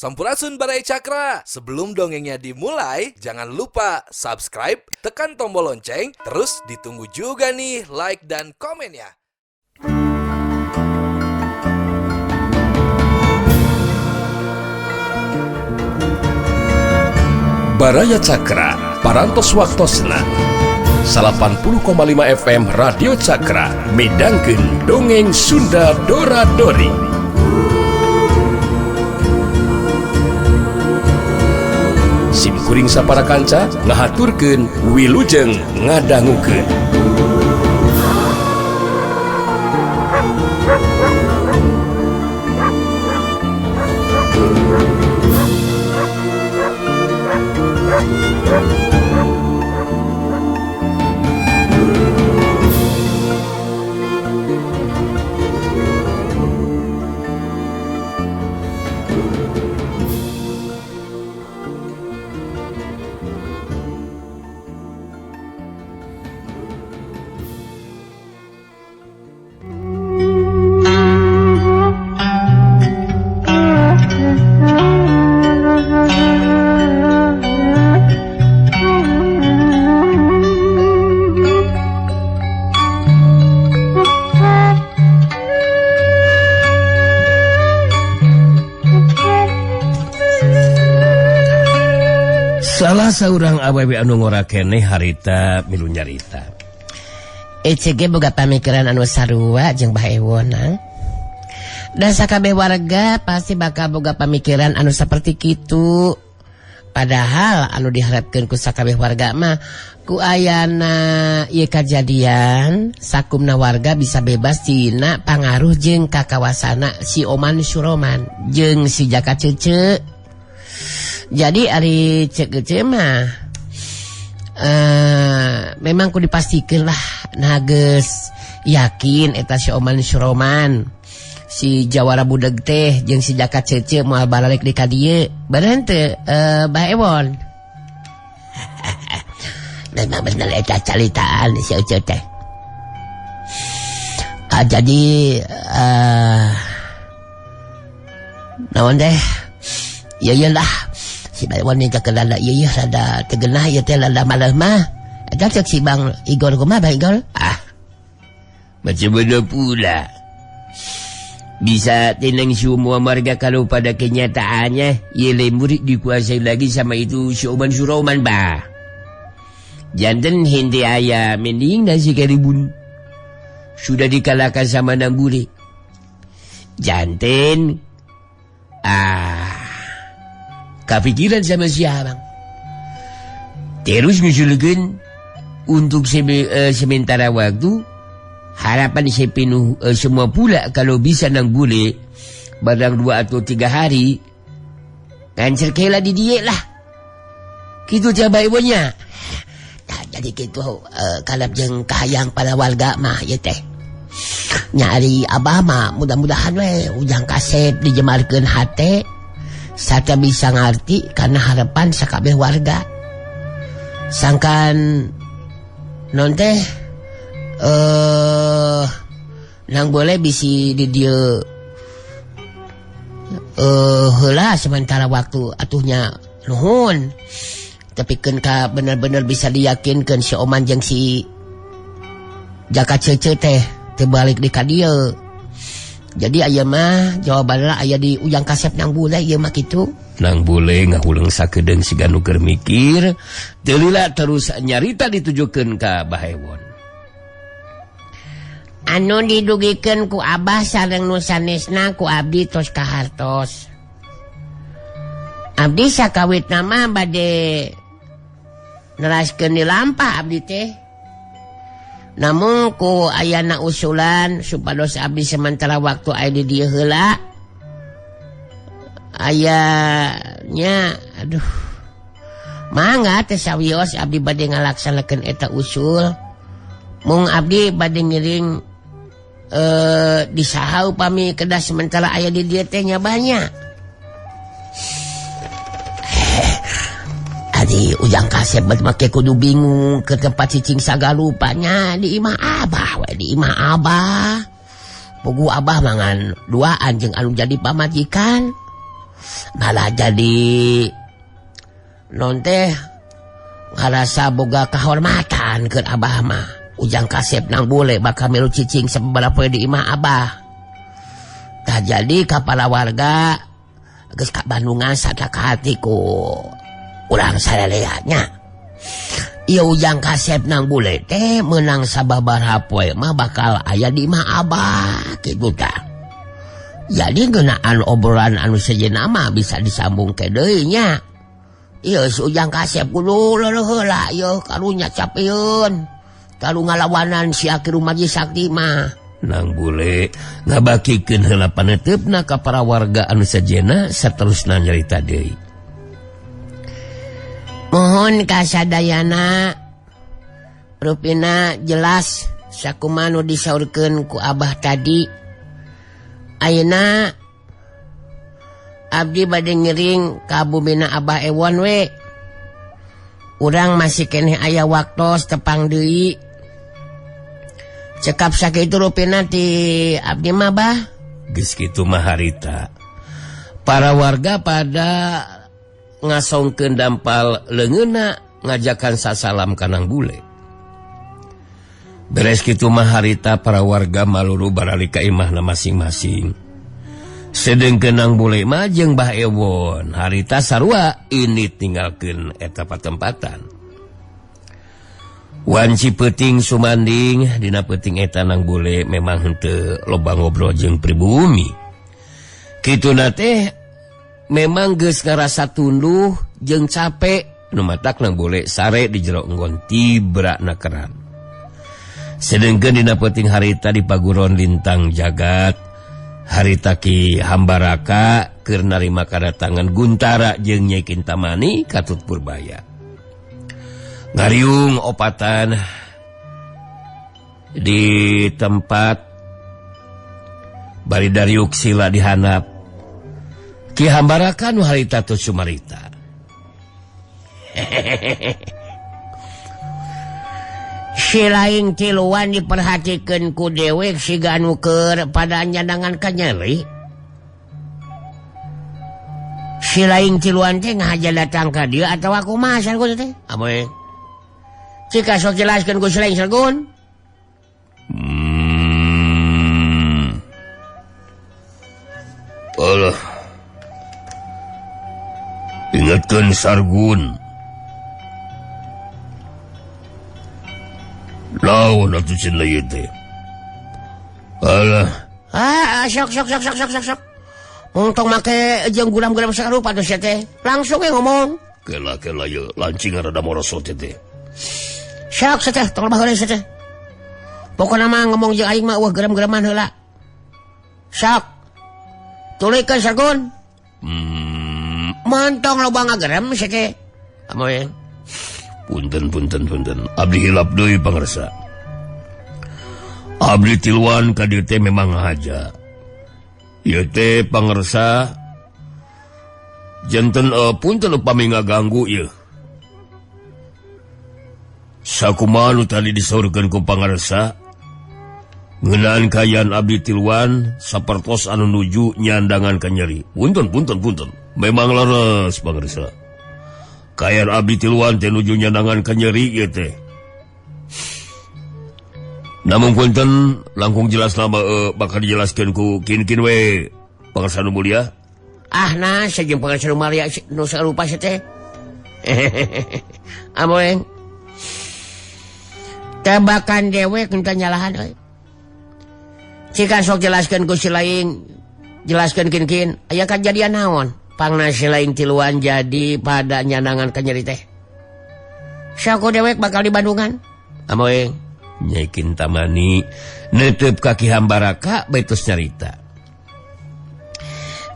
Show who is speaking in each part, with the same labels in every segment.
Speaker 1: Sampurasun, Baraya Cakra. Sebelum dongengnya dimulai, jangan lupa subscribe, tekan tombol lonceng, terus ditunggu juga nih like dan komennya.
Speaker 2: Baraya Cakra, Parantos Waktosna 80,5 FM Radio Cakra midangkeun dongeng Sunda Dora Dori. Sim kuring sapara kanca ngahaturkeun wilujeng ngadangukeun.
Speaker 3: Salah saurang awewe anu ngora keneh harita milu nyarita.
Speaker 4: ECG boga pamikiran anu sarua jeung Bah Ewona. Dan sakabeh warga pasti bakal boga pamikiran anu saperti kitu. Padahal anu diharapkeun ku sakabeh warga mah ku ayana ieu kajadian sakumna warga bisa bebas tina pangaruh jeung kakawasana si Oman Suroman jeung si Jaka Cece. Jadi ari cek gece mah memang ku dipastikan lah nah geus yakin eta si Oman Suroman si Jawara Budeg teh jeung si Jaka Cece moal baralik di ka dieu bener teu Bah Ewon. Memang bener eta caritaan si Ece teh. Jadi naon teh ieu lah si Bah Ewon ka rada ieu rada tegenah ieu teh rada malah mah eta cek si Bang Igor kumaha Bang Igor?
Speaker 3: Ah, macam mana pula bisa tenang semua warga kalau pada kenyataannya ye lembur dikuasai lagi sama itu si Oman Suroman bah. Janten hente aya mending nasi karibun sudah dikalahkan sama Nang Bule. Janten kepikiran sama si abang. Terus ngusulkeun untuk sementara waktu harapan saya penuh semua pula kalau bisa Nang Bule barang 2 atau 3 hari kancer kela di diet lah. Gitu coba ibunya.
Speaker 4: Nah, jadi gitu kalau jeung kahayang para warga mah ieu teh. Nyari abah mah mudah-mudahan we ujang kasep dijemarkeun hate sarta bisa ngarti karena harapan sakabeh warga. Sangkan non teh nang boleh bisi di dieu heula sementara waktu atuhnya nuhun. Tapi keun ka bener-bener bisa diyakinkeun si Oman jeung si Jaka Cece teh teu balik di ka dieu. Jadi aya mah jawabanna aya di Ujang Kasep Nang Bule ieu mah kitu.
Speaker 3: Nang Bule ngahuleung sakedeung siga nu keur mikir, teu lila terus nyarita ditujukeun ka Bah Ewon.
Speaker 4: Anu didugikeun ku Abah sareng nu sanesna ku abdi tos kahartos. Abdi sakawitna mah bade neraskeun di lampah abdi teh. Namun ku ayana usulan supados abdi sementara waktu aya di dieu heula ayanya aduh mangga teh sawios abdi bade ngalaksanakeun eta usul mung abdi bade ngiring disaha upami kedah sementara aya di dieu teh nya banyak. Adi Ujang Kasep bet make kudu bingung ke tempat cicing sagalupanya di imah abah we di imah abah. Pugu abah mangan duaan jeung anu jadi pamajikan. Malah jadi non teh ngarasa boga kahormatan keur Abah mah. Ujang Kasep nang bule bakal milu cicing sababaraha poe di imah Abah. Tah jadi kapala warga geus ka Bandungan sataka hati ku urang sararea nya. Ieu Ujang Kasep nang bule teh meunang sababaraha poe mah bakal aya di imah Abah kitu tah. Jadi ngeunaan obrolan anu sejenna mah bisa disambung ke deui nya. Ieu si Ujang Kasep kudu leureun heula ieu karunya capieun. Kalu ngalawanan si Aki Rumaji Sakti mah.
Speaker 3: Nang bule ngabakikeun heula paneuteup ka para warga anu sejenna saterusna nyarita deui.
Speaker 4: Mohon kasadayana rupina jelas sakumaha nu disaurkeun ku Abah tadi. Ayeuna abdi bade ngiring ka bumina Abah Ewon we. Urang masih keneh aya waktos tepang deui. Cekap sakitu rupina ti abdi mah Bah.
Speaker 3: Geus kitu mah harita. Para warga pada ngasongkeun dampal leungeunna ngajakan sasalam ka Nang Bule. Beres kitu mah harita para warga maluru baralik ka imahna masing-masing. Sedengkeun Nang Bule mah jeung Bah Ewon harita sarua ini tinggalkeun eta patempatan. Wanci peuting sumanding dina peuting eta Nang Bule memang henteu loba ngobrol jeung pribumi. Kituna teh memang geus ngarasa tunduh jeung capek nu matak Nang Bule sare di jero enggon tibra nakeran. Sedengkeun dina peuting harita di paguron lintang jagat harita Ki Hambaraka keur narima kadatangan Guntara jeung Nyai Kintamani katut Purbaya. Ngariung opatan di tempat bari dariuk sila dihanap Ki Hambaraka nu harita teu sumarita.
Speaker 4: Si laing tiluan diperhatikeun ku dewek siga anu keur pada nyandangan kanyeri. Si laing tiluan teh ngahaja datang ka dieu atawa kumaha Sargun teh? Amoy. Cika sok jelaskeun ku si laing Sargun.
Speaker 2: Alah. Ingatkeun Sargun. Lawan atuh cenah ieu teh. Alah.
Speaker 4: Ah, sok sok sok sok sok sok sok. Untung make jeung gulam-gulam sarupa tuh sia teh. Langsung we ngomong.
Speaker 2: Kela-kela ieu lancing rada morosot teh.
Speaker 4: Sok sia teh, tong lebah heula sia teh. Pokona mah ngomong jeung aing mah eueuh gerem-gereman heula. Sok. Tulikeun Sargun. Montong loba ngagerem sia teh. Amoy.
Speaker 2: Punten punten punten. Abdi hilap deui pangersa. Abdi tiluan ka dieu teh memang ngahaja. Ieu teh pangersa janten punten upami ngaganggu ieu. Sakumaha nu tadi disaurkeun ku pangersa ngeunaan kaayaan abdi tiluan sapertos anu nuju nyandangan ka nyeri. Punten punten punten. Memang leres pangersa. Kaayaan abdi tiluan teh nuju nyandangan ka nyeri ieu teh. Namun punten langkung jelas nama bakal dijelaskeun ku kin-kin we pangersa nu mulia.
Speaker 4: Ah nah sajeng pangersa nu mulia nu sarupa sia teh. Amoy. Tebakan dewek henteu nyalahan euy. Cika sok jelaskeun ku si laing, jelaskeun kin-kin, aya kajadian naon? Pangna si laing tiluan jadi pada nyandangan ka nyeri teh. Saku dewek bakal di Bandungan.
Speaker 3: Amoy. Nyai Kintamani neuteub ka Ki Hambaraka baitus nyarita.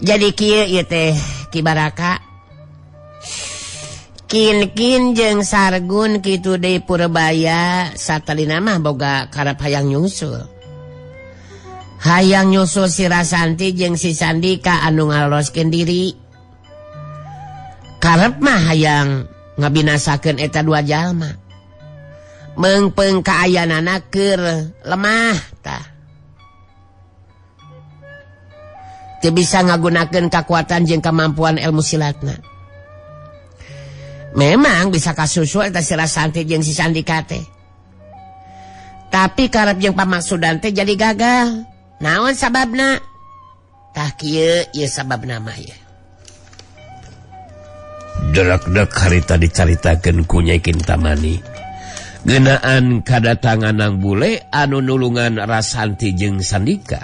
Speaker 4: Jadi kieu ieu teh Ki Baraka. Kin-kin jeung Sargun kitu deui Purbaya satalina mah boga karep hayang nyusul. Hayang nyusul si Rasanti jeung si Sandika anu ngaloloskeun diri. Karep mah hayang ngabinasakeun eta dua jalma. Meungpeung kaayaanana keur lemah tah. Teu bisa ngagunakeun kakuatan jeung kemampuan ilmu silatna. Memang bisa kasusul eta si Rasanti jeung si Sandika teh. Tapi karep jeung pamaksudan teh jadi gagal. Naon sababna? Tah kieu ieu sababna mah ieu.
Speaker 2: Derak-dek harita dicaritakeun ku Nyai Kintamani. Ngeunaan kadatangan nang bule anu nulungan Rasanti jeung Sandika.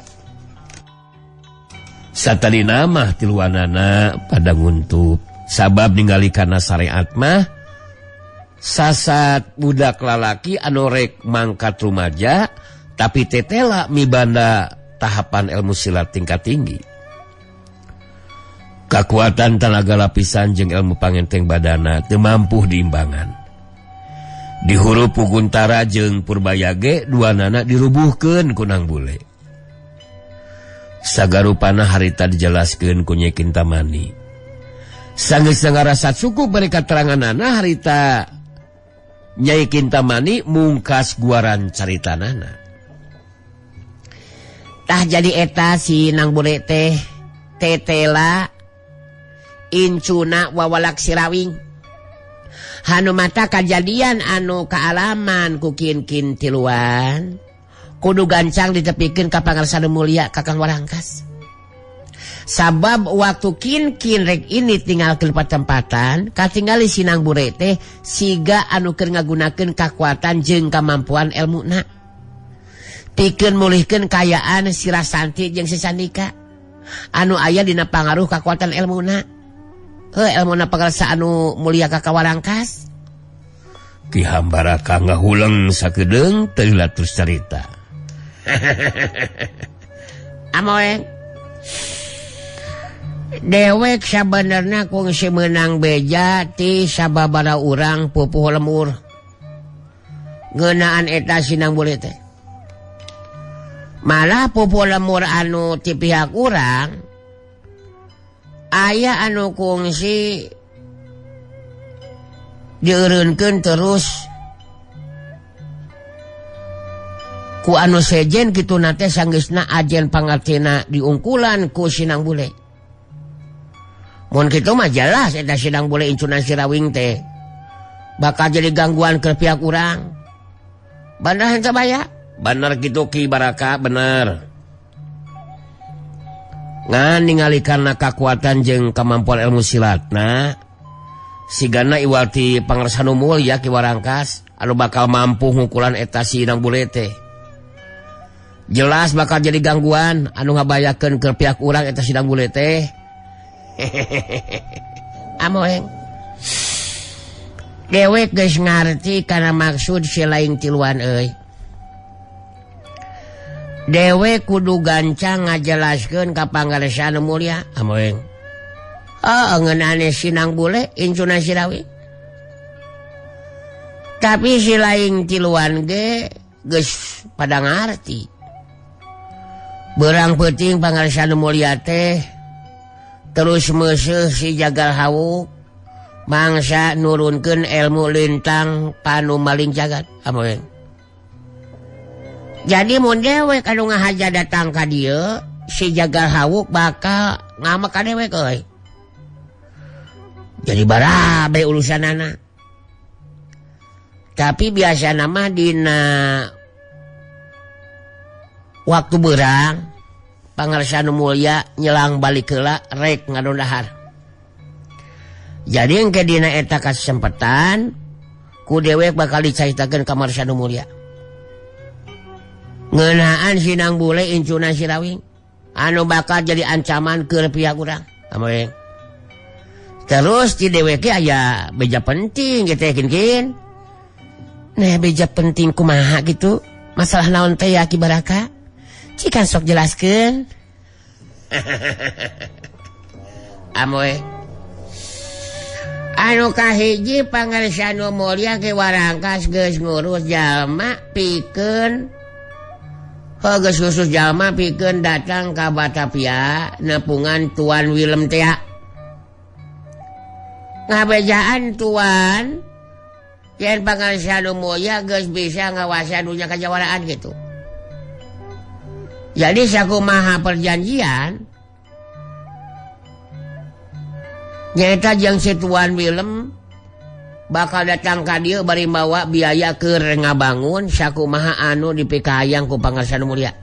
Speaker 2: Satadina mah tiluanana pada nguntup. Sabab ningali kana syariat mah sasat budak lalaki anu rek mangkat rumaja tapi tetela mibanda tahapan ilmu silat tingkat tinggi. Kakuatan tenaga lapisan jeung ilmu pangenteng badana teu mampu diimbangan. Dihurup ku Guntara jeung Purbayage duanana dirubuhkeun ku Nang Bule. Sagarupana harita dijelaskeun ku Nyai Kintamani. Sanggeus ngarasa cukup bari kateranganana harita Nyai Kintamani mungkas guaran caritanana.
Speaker 4: Tah jadi eta si Nang Bule teh tetela incuna wawalak sirawing. Hanu mata kajadian anu kaalaman ku kin-kin tiluan kudu gancang ditepikeun ka Pangarsana Mulya Kakang Warangkas. Sabab waktu kin-kin rek ini tinggalkeun patempatan katingali si Nang Bure teh siga anu keur ngagunakeun kakuatan jeung kamampuan elmuna. Pikeun mulihkeun kayaan si Rasanti jeung si Sandika anu aya dina pangaruh kakuatan elmuna. Heuh elmuna pangarsa anu mulia ka Warangkas.
Speaker 2: Ki Hambaraka ngahuleng sakedeung teu terus carita.
Speaker 4: Amoeng dewek sabenerna kungsi meunang beja ti sababara urang pupuh lemur. Ngeunaan eta si Nang Bule teh. Malah pupuh lemur anu ti pihak urang aya anu kungsi dieureunkeun terus ku anu sejen kitu na teh sanggeusna ajen pangartina diungkulan ku si Nang Bule. Mun kitu mah jelas eta si Nang Bule incunan sirawing teh bakal jadi gangguan ke pihak urang. Bener henteu baya?
Speaker 2: Bener kitu Ki Baraka, bener. Ngan ningali karena kakuatan jeung kemampuan ilmu silatna sigana iwal ti Pangarsana Mulya Ki Warangkas anu bakal mampu ngukulan eta si Nang Bule teh. Jelas bakal jadi gangguan anu ngabayakeun ke pihak urang eta si Nang Bule teh.
Speaker 4: Amoeng dewek geus ngarti kana maksud si lain tiluan euy. Dewek kudu gancang ngajelaskeun ka Pangarsana Mulya. Amoeng oh ngeunaan si Nang Bule incuna sirawi. Tapi si lain tiluan ge geus pada ngarti. Berang peuting Pangarsana Mulya teh terus meuseuh si Jagal Hawuk mangsa nurunkeun ilmu lintang panu maling jagat. Amoeng jadi mun dewek anu ngahaja datang ka dieu si Jagal Hawuk bakal ngamek ka dewek euy. Jadi barabe urusanana. Tapi biasana mah dina waktu berang Pangarsana Mulya nyelang balik heula rek ngadondahar. Jadi engke dina eta kasempetan ku dewek bakal dicaritakeun ka Pangarsana Mulya. Ngeunaan si Nang Bule incuna sirawing anu bakal jadi ancaman keur pihak urang. Amoeng. Terus di dewek aya beja penting gitu ya kin-kin. Nah beja penting kumaha gitu. Masalah naon teh ya Ki Baraka? Cikan sok jelaskeun. Amoe. Anu kahiji Pangarsana Mulya Ki Warangkas geus ngurus jalma pikeun geus khusus jalma pikeun datang ka Batavia nepungan Tuan Willem teh. Ngabejaan Tuan yen Pangarsana Mulya geus bisa ngawasan dunya kajawaraan gitu. Jadi sakumaha perjanjian
Speaker 3: Nyaeta jeung si Tuan Willem bakal datang ka dieu bari mawa biaya keur ngabangun sakumaha anu dipikayang ku Pangersa Nu Mulia.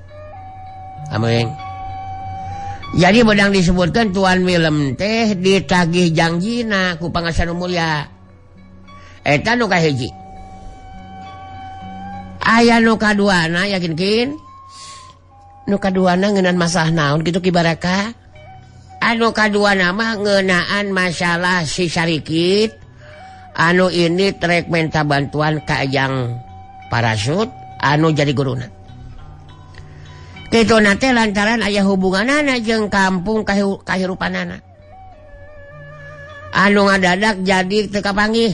Speaker 3: Amin. Jadi bedang disebutkan Tuan Willem teh ditagih jangjina ku Pangersa Nu Mulia. Eta nu kahiji. Aya nu kaduana yakin kin? Nu kaduana ngeunan masalah naon kitu Ki Baraka? Anu kaduana mah ngeunaan masalah si Sarikit anu ini trek minta bantuan ka Eyang Parasut anu jadi guruna. Kitu na teh lantaran aya hubunganana jeung kampung kahirupanana. Anu ngadadak jadi teu kapanggih.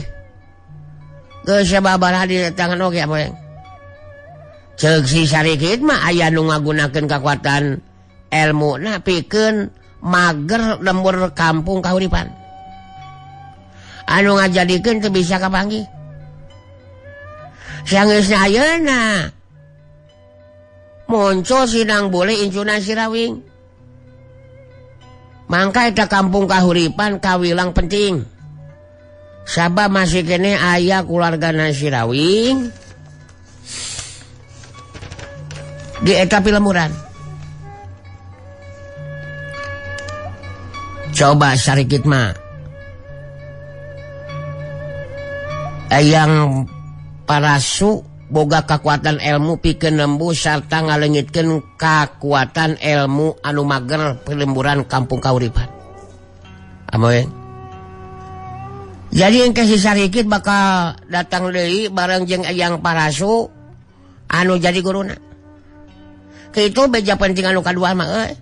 Speaker 3: Geus sababaraha didatangan oge apa. Ceuk si Sarikit mah aya nu ngagunakeun kakuatan elmuna pikeun mager lembur kampung kahuripan. Anu ngajadikeun teu bisa kapanggih. Sangeusna ayeuna muncul sinang boleh incuna Sirawing. Mangka eta kampung kahuripan kawilang penting. Sabab masih kene aya keluargana Sirawing di eta pilemuran. Coba Sarikit mah Eyang Parasu boga kekuatan ilmu pikeun nembu sarta ngaleungitkeun kakuatan ilmu anu mager pilemburan kampung kahuripan. Amoy. Jadi engke si Sarikit bakal datang deui bareng jeung Eyang Parasu anu jadi guruna. Kitu beja penting anu kadua mah euy.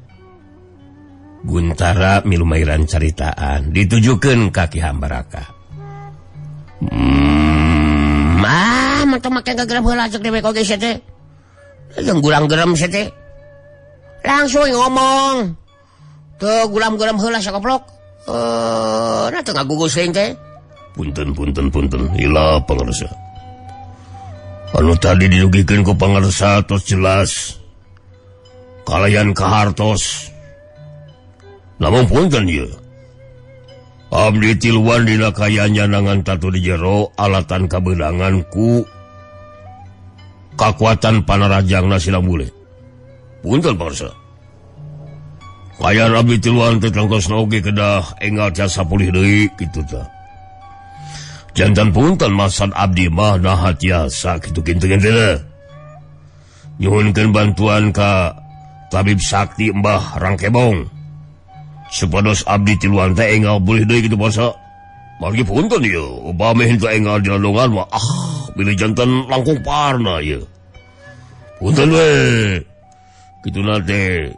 Speaker 2: Guntara milumairan caritaan ditujukeun ka Ki Hambaraka.
Speaker 3: Ah, mantap make gagerem heula cek dewek oge sia teh. Jeung gulang-gerem sia teh. Langsung ngomong. Teu gulam-gerem heula sakoplok. Nah teu ngagugus teuing teh.
Speaker 2: Punten punten punten, ila pangarsa. Anu tadi didugikeun ku pangarsa tos jelas. Kalayan kahartos. Namun punten ieu. Abdi tiluan dina kayaan nyanangan tatu di jero alatan kabeunangan ku kakuatan panarajangna Silang Bule. Punten pangarsa. Kayaan abdi tiluan teh tangtosna oge kedah enggal jasa pulih deui kitu tah. Jantan punten maksad abdi mah naha tiasa kitu kinten-kinten. Nyuhunkeun bantuan ka Tabib Sakti Mbah Rangkebong. Supados abdi tiluan teh enggal boleh deui kitu basa. Margi punten ieu, upami henteu enggal dilandongan mah ah bilih jantan langkung parna ieu. Punten we. Kituna teh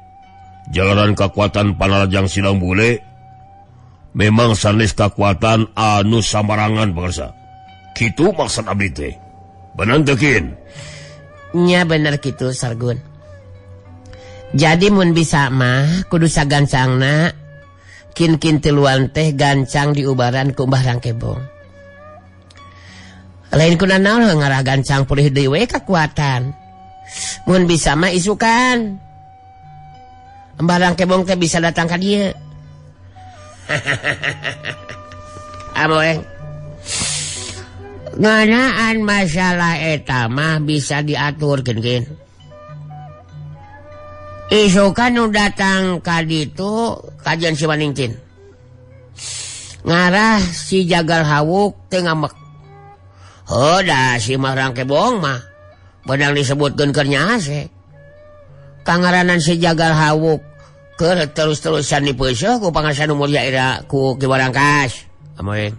Speaker 2: jalanan kakuatan panarajang Silang Bule memang sanes kakuatan anu samarangan pangarsa. Kitu maksud abdi teh. Bener teu kin?
Speaker 4: Nya bener kitu Sargun. Jadi mun bisa mah kudu sagancangna kin-kin tiluan teh gancang diubaran ku Mbah Rangkebong. Lain kuna naon ngarah gancang pulih deui we kakuatan. Mun bisa mah isukan. Mbah Rangkebong teh bisa datang ka dieu. Amoeng. Ngeunaan masalah eta mah bisa diatur kin-kin. Isukan nu datang ka ditu kajian si Waningtin. Ngarah si Jagal Hawuk teu ngambek. Heuh da si Mbah Rangkebong mah beunang disebutkeun keur nyaase. Kangaranan si Jagal Hawuk keur terus-terusan dipeuseuh ku Pangarsa Nu Mulia ira ku Ki Warangkas. Amoeng.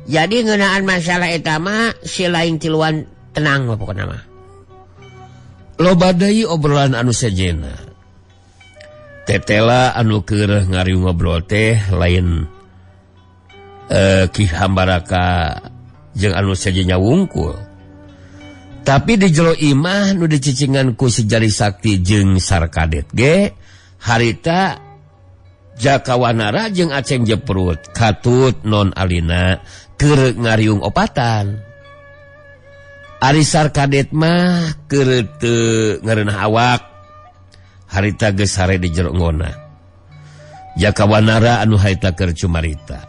Speaker 4: Jadi ngeunaan masalah eta mah si lain tiluan tenang mah pokona mah.
Speaker 2: Loba deui obrolan anu sejena. Tetela anu keur ngariung ngobrol teh lain Ki Hambaraka jeung anu sejena wungkul. Tapi di jero imah nu dicicingan ku si Jari Sakti jeung Sarkadet ge harita Jakawanara jeung Aceng Jeprut katut non alina keur ngariung opatan. Ari Sarkadet mah keur teu ngareunah awak harita geus sare di jero ngona. Jaka Wanara anu harita keur cumarita.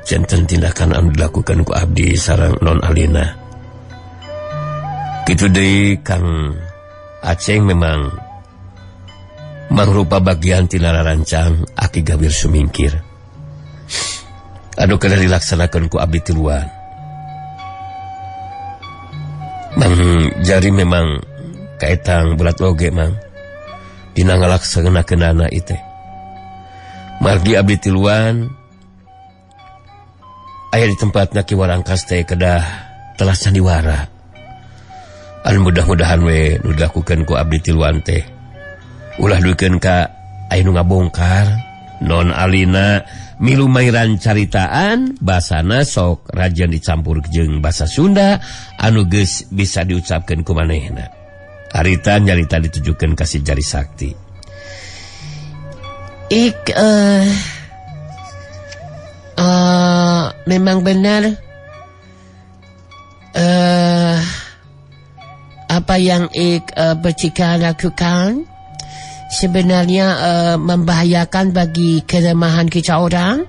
Speaker 2: Janten tindakan anu dilakukan ku abdi sareng Non Alina. Kitu deui Kang Aceng memang mangrupa bagian tina rarancang Aki Gawir Sumingkir. Anu kedah dilaksanakeun ku abdi tiluan. Mang Jari memang kaetang berat oge mang dina ngalaksanakeunana ieu teh. Margi abdi tiluan aya di tempatna Ki Warangkas teh kedah telah sandiwara. Anu mudah-mudahan we nu dilakukeun ku abdi tiluan teh ulah duikeun ka aya nu ngabongkar. Non Alina milu mairan caritaan basana sok rajin dicampur jeung basa Sunda anu geus bisa diucapkeun ku manehna. Harita nyarita ditujukeun ka si Jari Sakti.
Speaker 4: Ik memang benar apa yang Ik bercika lakukan sebenarnya membahayakan bagi kelemahan kita orang.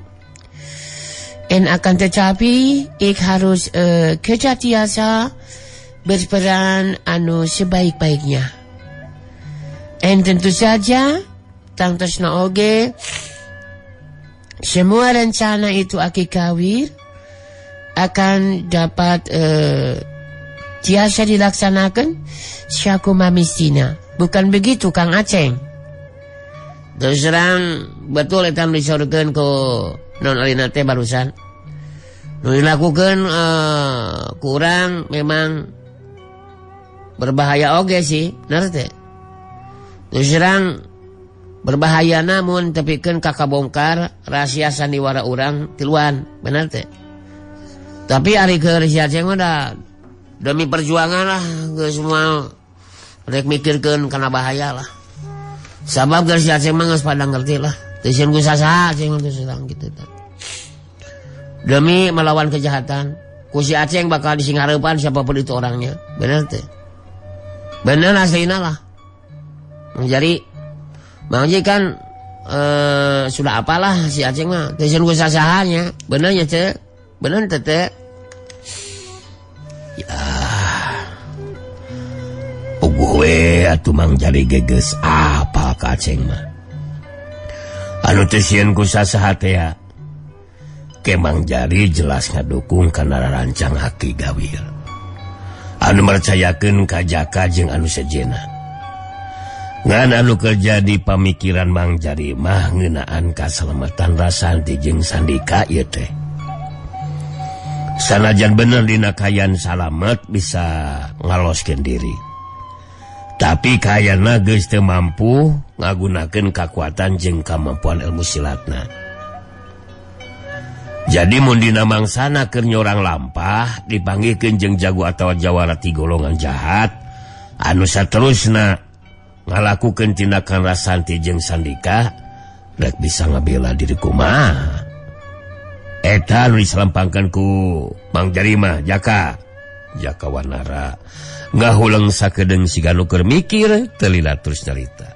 Speaker 4: Dan akan tetapi Ik harus kerja tiasa berperan anu sebaik-baiknya. Dan tentu saja tangtosna oge semua rencana itu Aki Gawir akan dapat tiasa dilaksanakan syakuma mistina. Bukan begitu Kang Aceng?
Speaker 3: Terus terang betul eta disorkeun ku Non Alina teh barusan. Nu dilakukeun kurang memang berbahaya oge sih, bener teh. Terus terang berbahaya namun tepikeun ka kabongkar rahasia sandiwara urang tiluan, bener teh. Tapi ari keur si Aceng mah da demi perjuangan lah geus moal rek mikirkeun kana bahaya lah. Sabab geus si Aceng mah geus pada ngerti lah. Teu sieun ku sasaha Aceng mah geus urang kitu teh. Demi melawan kejahatan, ku si Aceng bakal disinghareupan siapapun itu orangnya, bener teh. Bener aslina lah. Jadi Mang Ji kan sudah apalah si Aceng mah teu sieun ku sasahanya, bener nya teh. Bener teh teh.
Speaker 2: Ya. Puguh we atuh Mang Jari geges apa ka Aceng mah. Anu teu sieun ku sasaha teh ya. Ke Mang Jari jelas ngadukung kana rarancang Aki Gawir. Anu mercayakeun ka Jaka jeung anu sejenna. Ngan anu kerja di pamikiran Mang Jari mah ngeunaan kasalamatan Rasanti jeung Sandika ieu teh. Sanajan bener dina kayan salamet bisa ngaloskeun diri. Tapi kayana geus teu mampu ngagunakeun kakuatan jeung kamampuan ilmu silatna. Jadi mun dina mangsana keur nyorang lampah dipanggihkeun jeung jago atawa jawara ti golongan jahat anu saterusna ngalakukeun tindakan Rasanti jeung Sandika rek bisa ngabela diri kumaha. Eta nu disalampangkeun ku Mang Jari mah Jaka. Jaka Wanara ngahuleng sakedeung siga nu keur mikir teu lila terus nyarita.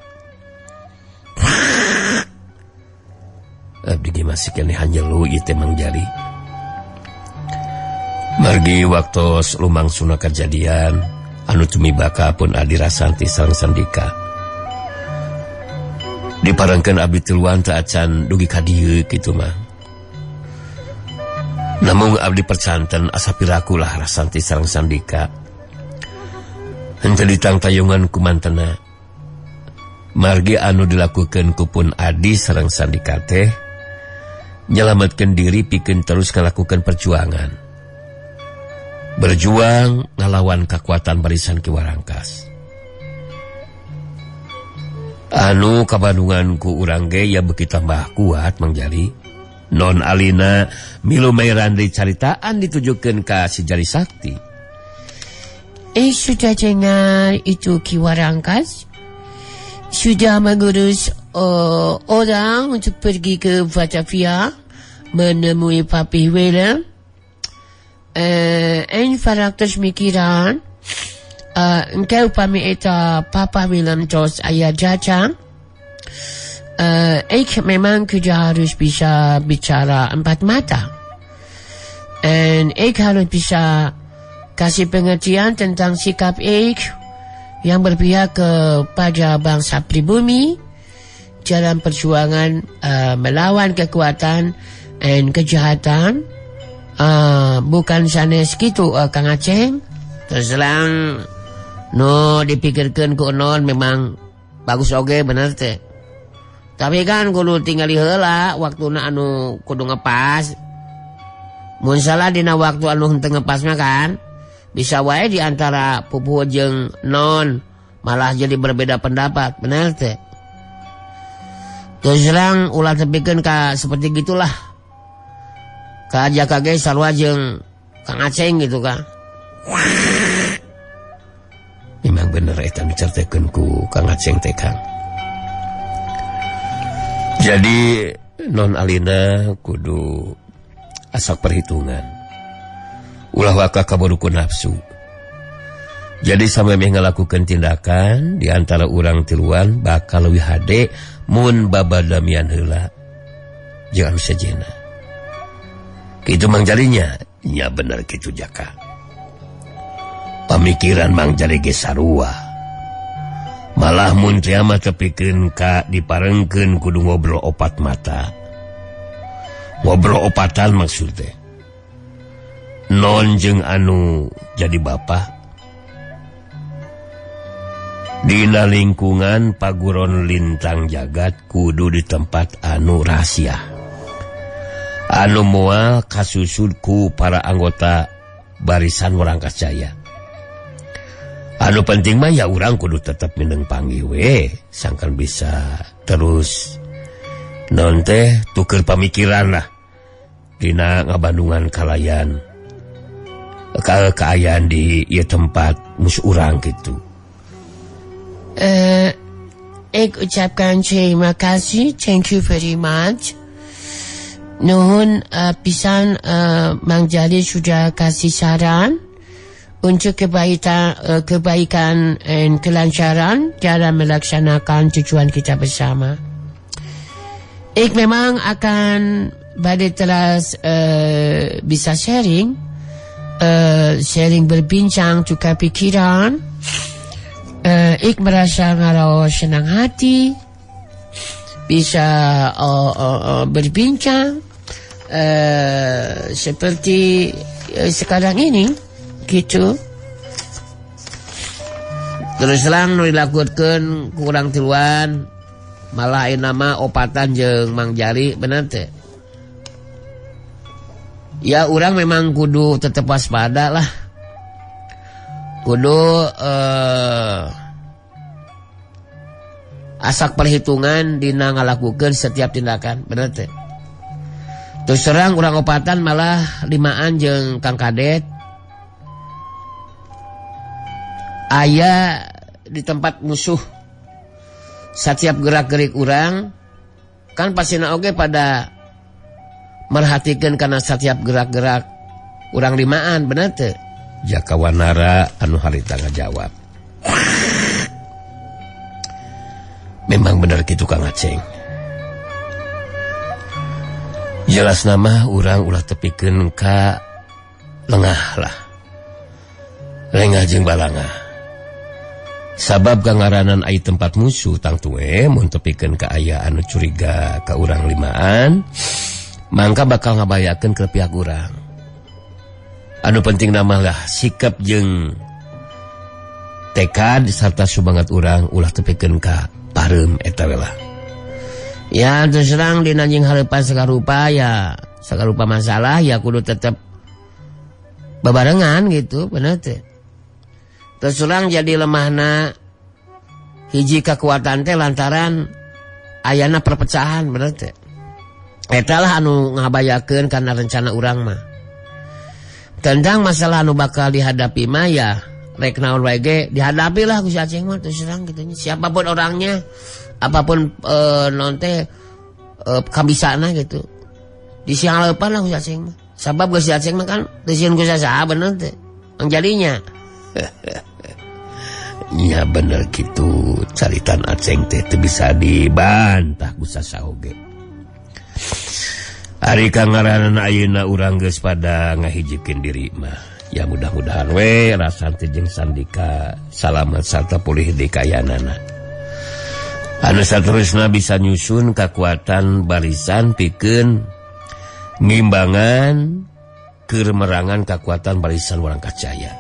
Speaker 2: Abdi ge masih keneh hanjelu ieu teh Mang Jari. Margi waktos lumangsuna kajadian anu tumibaka pun adi Rasanti sareng Sandika. Diparengkeun abdi tiluan teu acan dugi ka dieu kitu mah. Namun abdi percanten asa pirakulah Rasanti sareng Sandika. Henteu ditangtayungan ku mantena. Margi anu dilakukeun ku pun adi sareng Sandika teh nyelametkeun diri pikeun terus ngalakukeun perjuangan. Berjuang ngalawan kekuatan barisan Ki Warangkas. Anu kabandungan ku urang ge ya beuki tambah kuat Mang Jari. Non Alina milu mairan dicaritaan ditujukeun ka si Jari Sakti.
Speaker 4: Sudah dengar itu Ki Warangkas sudah mengurus orang untuk pergi ke Batavia menemui Papi Willem. En faraktos mikiran Engke upami eta Papa Willem tos aya jajang. Ik memang kudu harus bisa bicara empat mata. And ik harus bisa kasih pengertian tentang sikap ik yang berpihak kepada bangsa pribumi dalam perjuangan melawan kekuatan dan kejahatan. Bukan sanes gitu, Kang Aceng.
Speaker 3: Terus terang nu dipikirkan ku non memang bagus oge bener teh. Tapi kan kudu tinggali heula waktuna anu kudu ngepas. Mun salah dina waktu anu henteu ngepas mah kan bisa wae di antara pupuhu jeung non malah jadi berbeda pendapat, bener teh. Terus terang ulah tepikeun ka seperti gitulah. Ka Jaka ge sarua jeung Kang Aceng gitu kan.
Speaker 2: Memang bener eta dicaritakeun ku Kang Aceng teh Kang. Jadi non Alina kudu asak perhitungan. Ulah waka kaburu ku nafsu. Jadi sampai meh ngalakukeun tindakan di antara urang tiluan bakal leuwih hade mun babadamian heula jeung anu sejenna. Kitu Mang Jarinya, nya bener kitu Jaka. Pamikiran Mang Jari ge sarua. Malah mun teh mah tepikeun ka diparengkeun kudu ngobrol opat mata. Ngobrol opatan maksud teh. Non jeung anu jadi bapak. Dina lingkungan paguron lintang jagat kudu di tempat anu rahasia. Anu moal kasusud ku para anggota barisan Warangkas Jaya. Anu penting mah ya urang kudu tetep mineng panggih we, sangkan bisa terus non teh tuker pamikiran lah dina ngabandungan kalayan kaayaan di ieu tempat musuh urang gitu.
Speaker 4: Ik ucapkan terima kasih, thank you very much. Nuhun pisan Mang Jali sudah kasih saran untuk kebaikan dan kelancaran dalam melaksanakan tujuan kita bersama. Ik memang akan balik teras bisa sharing, sharing berbincang tukar pikiran. Ik merasa kalau senang hati bisa berbincang seperti sekarang ini gitu.
Speaker 3: Terus terang nu dilakukeun ku urang tiluan malah ayeuna mah opatan jeung Mang Jari bener teh. Ya urang memang kudu tetep waspada lah. Kudu asak perhitungan dina ngalakukeun setiap tindakan, bener teh. Terus terang urang opatan malah limaan jeung Kang Kadet. Aya di tempat musuh. Setiap gerak-gerik urang kan pasina oge pada merhatikan karena setiap gerak-gerak urang limaan, bener teh.
Speaker 2: Jaka Wanara anu harita ngajawab. Memang bener kitu Kang Aceng. Jelas nama urang ulah tepikeun ka lengah lah. Lengah jeung balangah. Sabab kangaranan ai tempat musuh tangtu we mun tepikeun ka aya anu curiga ka urang limaan, mangka bakal ngabayakeun ke pihak urang. Anu penting nama lah sikap jeung tekad serta sumangat urang ulah tepikeun ka pareum eta we lah.
Speaker 3: Ya terus terang dina jeung hareupan sagarupa ya sagarupa masalah ya kudu tetep babarengan gitu, bener teh. Terus terang jadi lemahna hiji kekuatan teh lantaran ayana perpecahan, bener teh. Eta lah anu ngabayakeun kana rencana urang mah. Tentang masalah anu bakal dihadapi mah ya rek naon wae ge dihadapi lah ku si Aceng mah terus terang gitu nya. Siapapun orangnya, apapun non teh kabisana gitu. Di siang leupan lah ku si Aceng mah. Sabab geus si Aceng mah kan teu sieun ku saha bener teh. Ang jadinya.
Speaker 2: Nya bener kitu caritan Aceng teh teu bisa dibantah ku sasaoge. Ari kangaranan ayeuna urang geus pada ngahijikeun diri mah. Ya mudah-mudahan we Rasanti jeung Sandika salamat sarta pulih di kayanana. Anu saterusna bisa nyusun kakuatan barisan pikeun ngimbangan keur merangan kakuatan barisan Warangkacaya.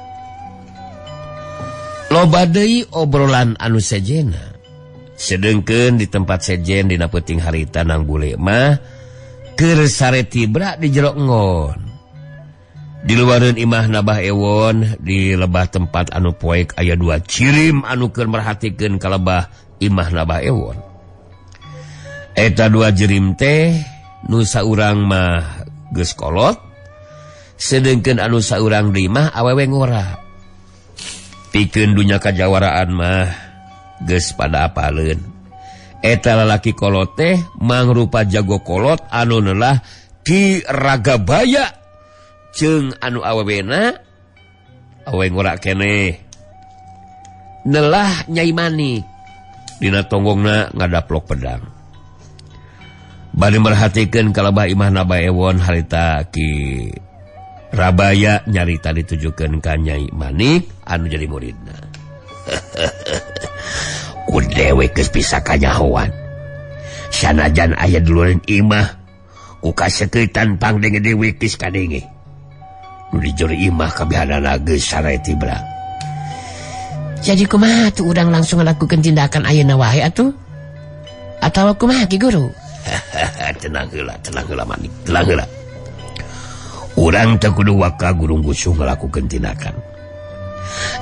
Speaker 2: Loba deui obrolan anu sejena. Sedengkeun di tempat sejen dina peuting harita Nang Bule mah keur sare tibra di jero enggon. Di luareun imah Nabah Ewon di lebah tempat anu poek aya dua cirim anu keur merhatikeun ka lebah imah Nabah Ewon. Eta dua jirim teh nu saurang mah geus kolot, sedengkeun anu saurang deui mah awewe ngora. Pikeun dunya kajawaraan mah geus pada apaleun. Eta lalaki kolot teh mangrupa jago kolot anu neulah Ki Ragabaya jeung anu awewena awe ngora keneh nelah Nyai Manik dina tonggongna ngadaplok pedang. Bari merhatikeun ka lebah imah Nabah Ewon harita Ki Rabaya nyarita ditujukeun ka Nyai Manik anu jadi muridna. Ku dewek geus bisa kanyahoan. Sanajan aya di luareun imah ku kasekeutan pangdenge dewek geus kadenge. Nu di jero imah kabehanana geus sare tibra.
Speaker 4: Jadi kumaha tuh urang langsung ngalakukeun tindakan ayeuna wae atuh? Atawa kumaha Ki Guru?
Speaker 2: Tenang heula Manik, tenang heula. Urang teu kudu waka gurung gusuh ngalakukeun tindakan.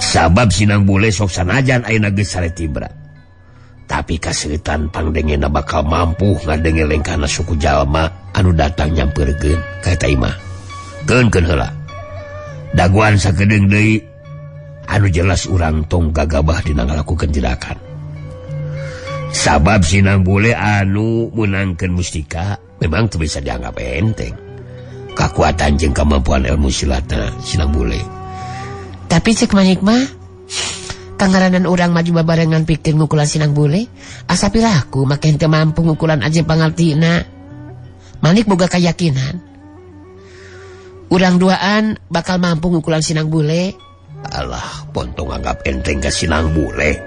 Speaker 2: Sabab Sinang Bule sok sanajan ayeuna geus sare tibra. Tapi kaseutan pangdengena bakal mampu ngadenge lengkahna suku jalma anu datang nyampeurkeun ka eta imah. Keunkeun heula. Daguan sakedeung deui anu jelas urang tong gagabah dina ngalakukeun tindakan. Sabab Sinang Bule anu meunangkeun mustika memang teu bisa dianggap enteng. Kakuatan jeung kemampuan ilmu silatna Sinang Bule.
Speaker 4: Tapi cek Manik mah kangaranan urang maju babarengan pikeun ngukulan Sinang Bule, asa piraku make henteu mampu ngukulan aja pangartina. Manik boga kayakinan urang duaan bakal mampu ngukulan Sinang Bule.
Speaker 2: Alah, pontong anggap enteng ka Sinang Bule.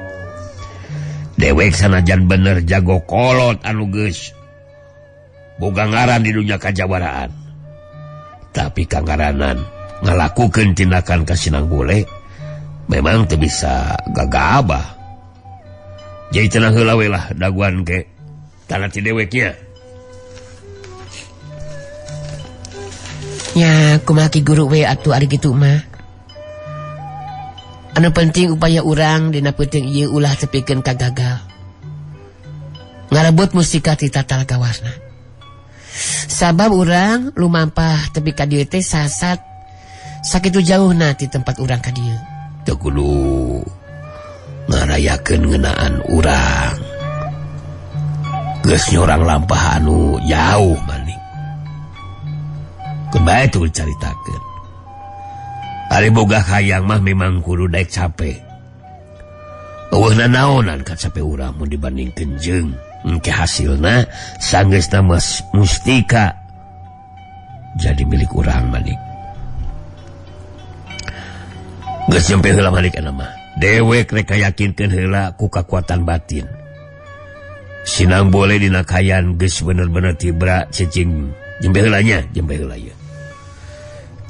Speaker 2: Dewek sanajan bener jago kolot anu geus boga ngaran di dunya kajawaraan. Tapi kangaranan ngalakukeun tindakan ka Sinang Bule memang teu bisa gagabah. Jadi tenang heula we lah daguan ke tanah ti deweknya.
Speaker 4: Nya kumaha Ki Guru we atuh ari kitu mah. Anu penting upaya urang dina peuting ieu ulah tepikeun ka gagal. Ngarebut mustika ti Tatal Gawarna. Sabab urang lumampah tepi ka dieu teh sasat sakitu jauhna ti tempat urang ka dieu.
Speaker 2: Teu kudu ngarayakeun ngeunaan urang. Geus nyorang lampah anu jauh maning. Keun bae tuh caritakeun. Ari boga hayang mah memang kudu daek cape. Eueuh nanaonan ka cape urang mun dibandingkeun jeung engke hasilna sanggeusna mustika jadi milik urang manik. Geus nyampe heula manik eta mah. Dewek rek kayakinkeun heula ku kakuatan batin. Sinang Bule dina kayan geus bener-bener tibra cicing. Jempe heula nya, jempe heula ieu.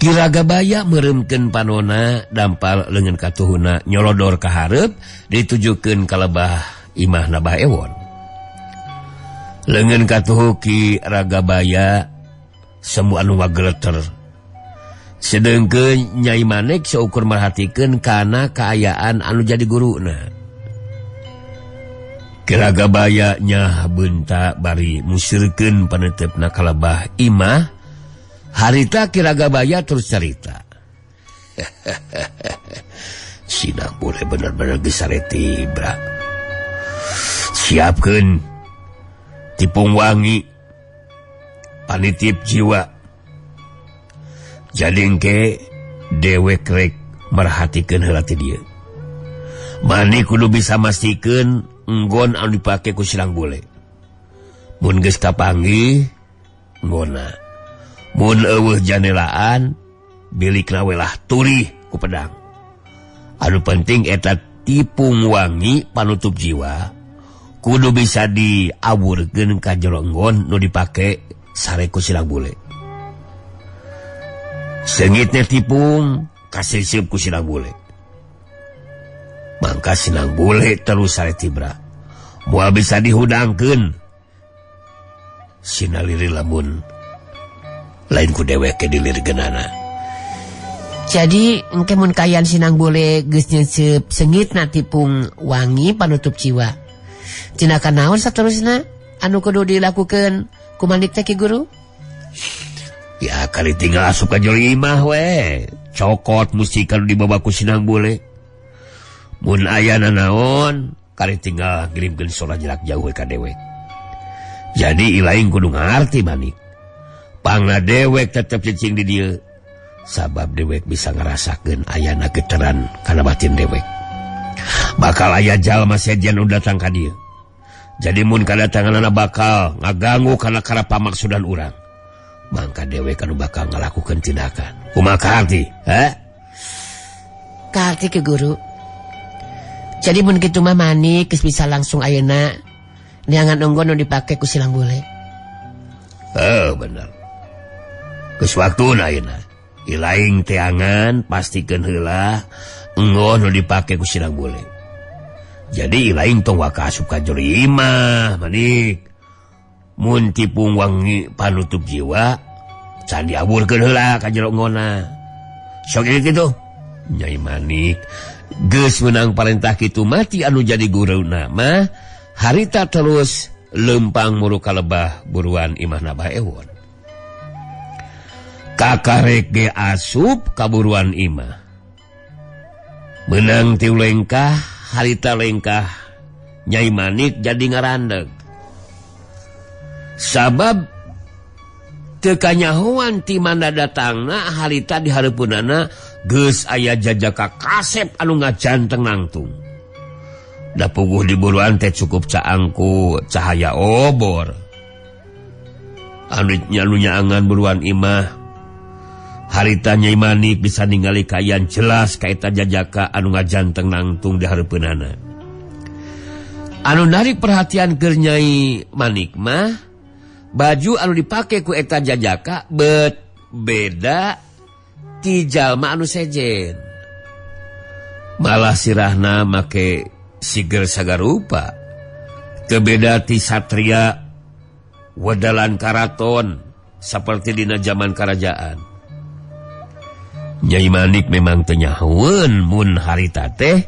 Speaker 2: Ki Ragabaya meureumkeun panona dampal leungeun katuhuna nyolodor ka hareup ditujukeun ka lebah imah Nabah Ewon. Leungeun katuhu Ki Ragabaya semu anu wageleter. Sedengkeun Nyai Manik seukur merhatikeun kana kaayaan anu jadi guruna. Ki Ragabaya nyah beunta bari musirkeun paneuteup ka lebah imah. Harita Ki Ragabaya terus carita. Sinang Bule bener-bener geus sare tibra. Siapkeun tipung wangi panitip jiwa. Jadi engke dewek rek merhatikeun heula ti dieu. Manik kudu bisa mastikeun enggon anu dipake ku Sinang Bule. Mun geus kapanggih nggona. Mun eueuh janelaan bilikna we lah turih ku pedang. Anu penting eta tipung wangi panutup jiwa kudu bisa diawurkeun ka jero enggon nu dipake sare ku Sinang Bule. Seungitna tipung kasiseup ku Sinang Bule. Mangka Sinang Bule terus sare tibra. Moal bisa dihudangkeun. Sinaliri lamun lain ku dewek dilirgeunana.
Speaker 4: Jadi engke mun kayan Sinang Bule geus nyeuseup seungitna tipung wangi panutup jiwa. Tindakan naon saterusna anu kudu dilakukeun ku manik teh Ki Guru?
Speaker 2: Ya kali tinggal asup ka jero imah we. Cokot musika nu dibawa ku Sinang Bule. Mun aya nanaon kali tinggal ngirimkeun sora jarak jauh ka dewek. Jadi ilaing kudu ngarti manik. Pangna dewek tetep cicing di dieu. Sabab dewek bisa ngerasakeun ayana getaran kana batin dewek. Bakal aya jalma sejen nu datang ka dieu. Jadi mun kadatanganana bakal ngaganggu kana kana pamaksudan urang. Mangka dewek anu bakal ngalakukeun tindakan. Kumaha kaharti? Heh?
Speaker 4: Kaharti ke guru. Jadi mun kitu mah manik geus bisa langsung ayeuna neangan enggon nu dipake ku Sinang Bule.
Speaker 2: Oh bener. Geus waktuna ayeuna. Ilaing teangan pastikeun heula enggon nu dipake ku Sinang Bule. Jadi ilaing tong waka asup ka jero imah manik. Mun tipung wangi panutup jiwa can diaburkeun heula ka jero enggonna. Sok ieu kitu. Nyai Manik geus meunang parentah kitu mati anu jadi guruna mah harita terus lempang muru kalebah buruan imahna Bah Ewon. Kakarek ge asup ka buruan imah. Meunang tiu lengkah harita lengkah Nyai Manik jadi ngarandeg. Sabab teu kanyahoan ti mana datangna harita di hareupeunana geus aya jajaka kasep anu ngajanteng nangtung. Da puguh di buruan teh cukup caangku cahaya obor. Anu nyaangan buruan imah. Harita Nyai Manik bisa ningali kaayaan jelas kaeta jajaka anu ngajanteng nangtung di hareupeunana. Anu narik perhatian keur Nyai Manik mah baju anu dipake ku eta jajaka bet beda ti jalma anu sejen. Malah sirahna make siger sagarupa. Teu beda ti satria wedalan karaton saperti dina zaman kerajaan. Nyai Manik memang teu nyahoeun mun harita teh